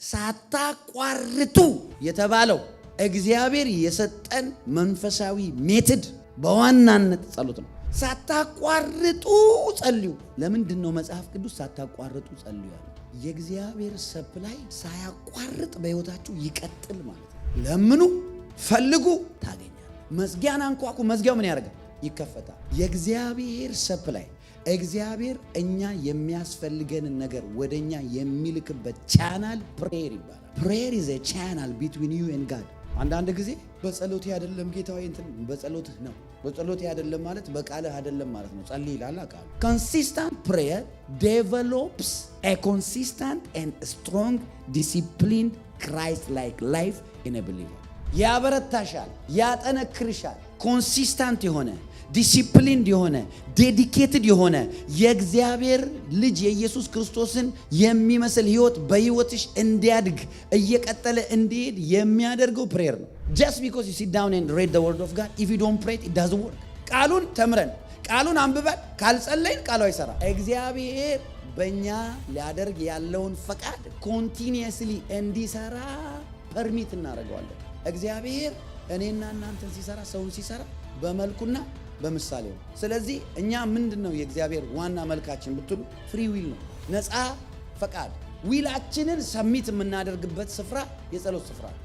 ሳታቋርጡ የተባለው እግዚአብሔር የሰጠን መንፈሳዊ method በዋናነት ጸሎት ነው። ሳታቋርጡ ጸልዩ። ለምንድን ነው መጽሐፍ ቅዱስ ሳታቋርጡ ጸልዩ ያለው? የእግዚአብሔር supply ሳያቋርጥ በሕይወታችሁ ይቀጥል ማለት ነው። ለምኑ፣ ፈልጉ፣ ታገኛላችሁ። መዝጊያን አንኳኩ፣ መዝጊያው ምን ያደርጋል? ይከፈታል። የእግዚአብሔር supply፣ እግዚአብሔር እኛ የሚያስፈልገንን ነገር ወደ እኛ የሚልክበት channel prayer ይባላል። Prayer is a channel between you and God። አንዳንድ ጊዜ በጸሎቴ አይደለም ጌታ ሆይ፣ እንትን በጸሎትህ ነው። በጸሎቴ አይደለም ማለት በቃልህ አይደለም ማለት ነው። ጸልይ ይላል ቃሉ። Consistent prayer develops a consistent and strong, disciplined, Christ like life in a believer። ያበረታሻል፣ ያጠነክርሻል። Consistent የሆነ፣ disciplined የሆነ፣ dedicated የሆነ፣ የእግዚአብሔር ልጅ የኢየሱስ ክርስቶስን የሚመስል ህይወት በህይወትሽ እንዲያድግ፣ እየቀጠለ እንዲሄድ የሚያደርገው prayer ነው። Just because you sit down and read the word of God, if you don't pray, it doesn't work። ቃሉን ተምረን፣ ቃሉን አንብበን ካልጸለይን ቃሉ አይሰራም። እግዚአብሔር በእኛ ሊያደርግ ያለውን ፈቃድ continuously እንዲሰራ permit እናደርገዋለን። እግዚአብሔር እኔና እናንተን ሲሰራ፣ ሰውን ሲሰራ በመልኩና በምሳሌው ነው። ስለዚህ እኛ ምንድን ነው የእግዚአብሔር ዋና መልካችን ብትሉ free will ነው፣ ነፃ ፈቃድ። Will ኣችንን submit የምናደርግበት ስፍራ የጸሎት ስፍራ ነው።